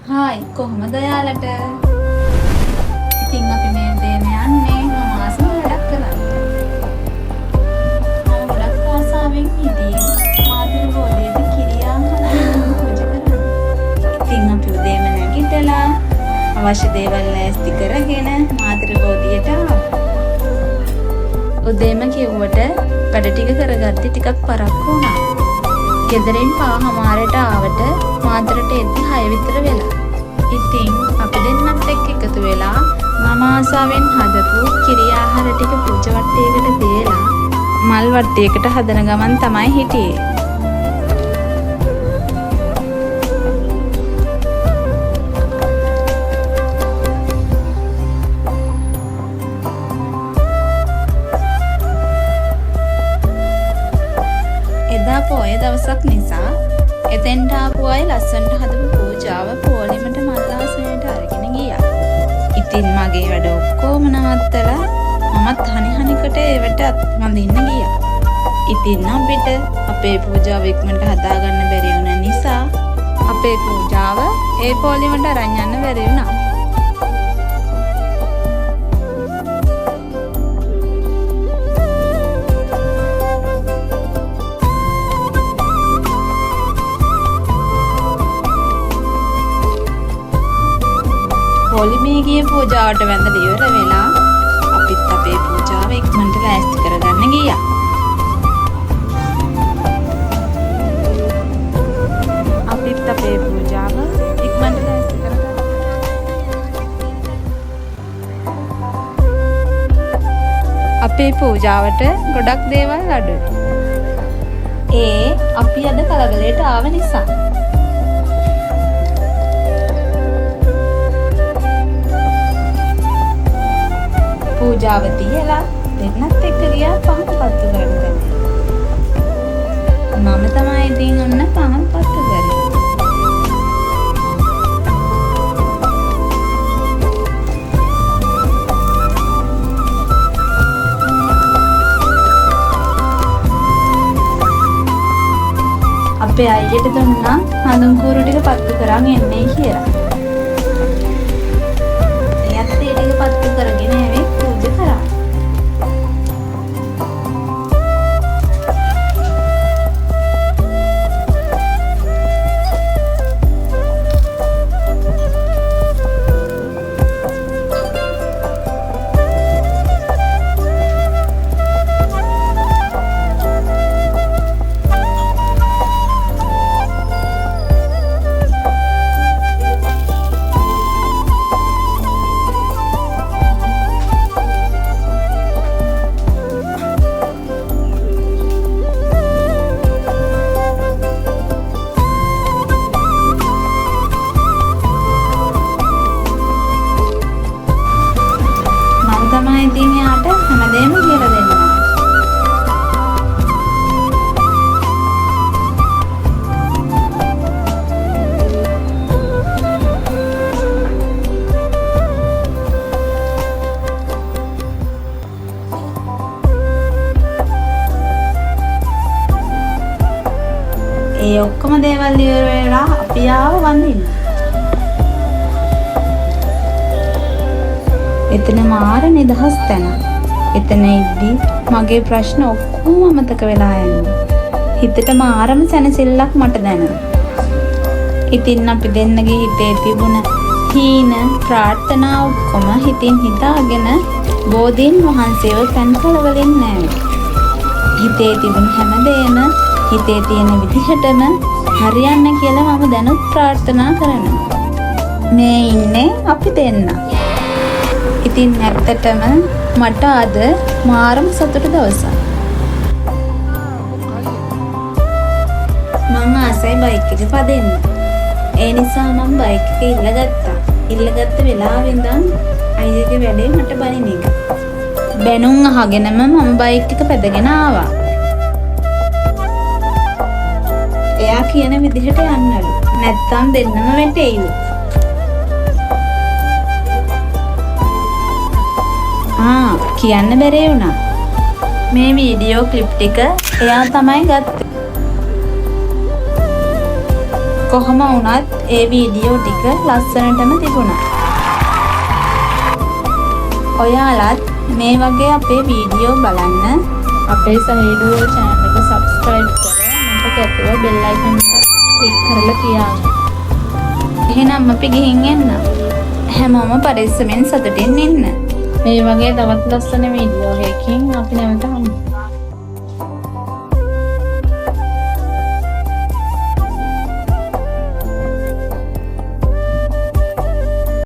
Hi, කොහොමද ඔයාලට? ඉතින් අපි මේ උදේම යන්නේ මම ආසම වැඩක් කරන්න. මම ගොඩක් ආසාවෙන් හිටියේ මාතෘ බෝධියට කිරි ආහාර පූජා කරන්න. ඉතින් අපි උදේම නැගිටලා අවශ්‍ය දේවල් ලෑස්ති කරගෙන මාතෘ බෝධියට ආවා. උදේම කිව්වට වැඩ ටික කරගත්තේ ටිකක් පරක්කු වුණා. ගෙදරින් 5:30ට ආවට මාතරට එද්දි 6 විතර වෙලා. ඉතින් අපි දෙන්නත් එක්ක එකතු වෙලා මම ආසාවෙන් හදපු කිරි ආහාර ටික පූජා වට්ටියකට තියලා මල් වට්ටියකට හදන ගමන් තමයි හිටියේ. එදා පෝය දවසක් නිසා එතෙන්ට ආපු අය ලස්සනට හදපු පූජාව පොලිමට මල් ආසනයට අරගෙන ගියා. ඉතින් මගේ වැඩ ඔක්කොම නවත්තලා මමත් හනි හනිකට ඒවට අත් වඳින්න ගියා. ඉතින් අපිට අපේ පූජාව ඉක්මනට හදාගන්න බැරි වුණ නිසා අපේ පූජාව ඒ පොලිමට අරන් යන්න බැරි වුණා. පොලිමේ ගිය පූජාවට වැඳලා ඉවර වෙලා අපිත් අපේ පූජාව ඉක්මනට ලෑස්ති කරගන්න ගියා. අපිත් අපේ පූජාව ඉක්මනට ලෑස්ති කරගත්තා. අපේ පූජාවට ගොඩක් දේවල් අඩුයි. ඒ අපි අද කලබලයට ආව නිසා. පූජාව තියලා දෙන්නත් එක්ක ගියා පහන් පත්තු කරන තැන. මම තමයි ඉතින් ඔන්න පහන් පත්තු කරේ. අපේ අයියට දුන්නා හඳුන් කූරු ටික පත්තු කරන් එන්නේ කියලා. එයත් ඒ ටික පත්තු කරගෙන ඇවිත් පූජා කරා. මම තමයි ඉතින් එයාට හැමදේම කියලා දෙන්නවා. ඒ ඔක්කොම දේවල් ඉවර වෙලා අපි ආව වඳින්න. එතන මාර නිදහස් තැනක්. එතන ඉද්දි මගේ ප්‍රශ්න ඔක්කොම අමතක වෙලා යනවා. හිතට මාරම සැනසෙල්ලක් මට දැනෙනවා. ඉතින් අපි දෙන්නගේ හිතේ තිබුණ හීන ප්‍රාර්ථනා ඔක්කොම හිතින් හිතාගෙන බෝධීන් වහන්සේව පැන්කල වලින් නෑවා. හිතේ තිබුණ හැමදේම හිතේ තියෙන විදිහටම හරියන්න කියලා මම දැනුත් ප්‍රාර්ථනා කරනවා. මේ ඉන්නේ අපි දෙන්න. ඉතින් ඇත්තටම මට අද මාරම සතුටු දවසක්. මං ආසයි බයික් එක පදින්න. ඒ නිසා මං බයික් එක ඉල්ලගත්තා. ඉල්ලගත්ත වෙලාවෙ ඉඳන් අයියගේ වැඩේ මට බනින එක. බැනුම් අහගෙනම මම බයික් එක පැදගෙන ආවා. එයා කියන විදිහට යන්නලු. නැත්තම් දෙන්නම වැටෙයිලු. ආ, කියන්න බැරි වුණා. මේ වීඩියෝ ක්ලිප් ටික එයා තමයි ගත්තේ. කොහොම වුණත් ඒ වීඩියෝ ටික ලස්සනටම තිබුණා. ඔයාලත් මේ වගේ අපේ වීඩියෝ බලන්න අපේ සහේදුව චැනල් එක සබ්ස්ක්‍රයිබ් කර මතක ඇතුව බෙල් අයිකන් එක ක්ලික් කරලා තියාගන්න. එහෙනම් අපි ගිහින් එන්න. හැමෝම පරිස්සමෙන් සතුටින් ඉන්න. මේ වගේ තවත් ලස්සන වීඩියෝ එකකින් අපි නැවත හමු.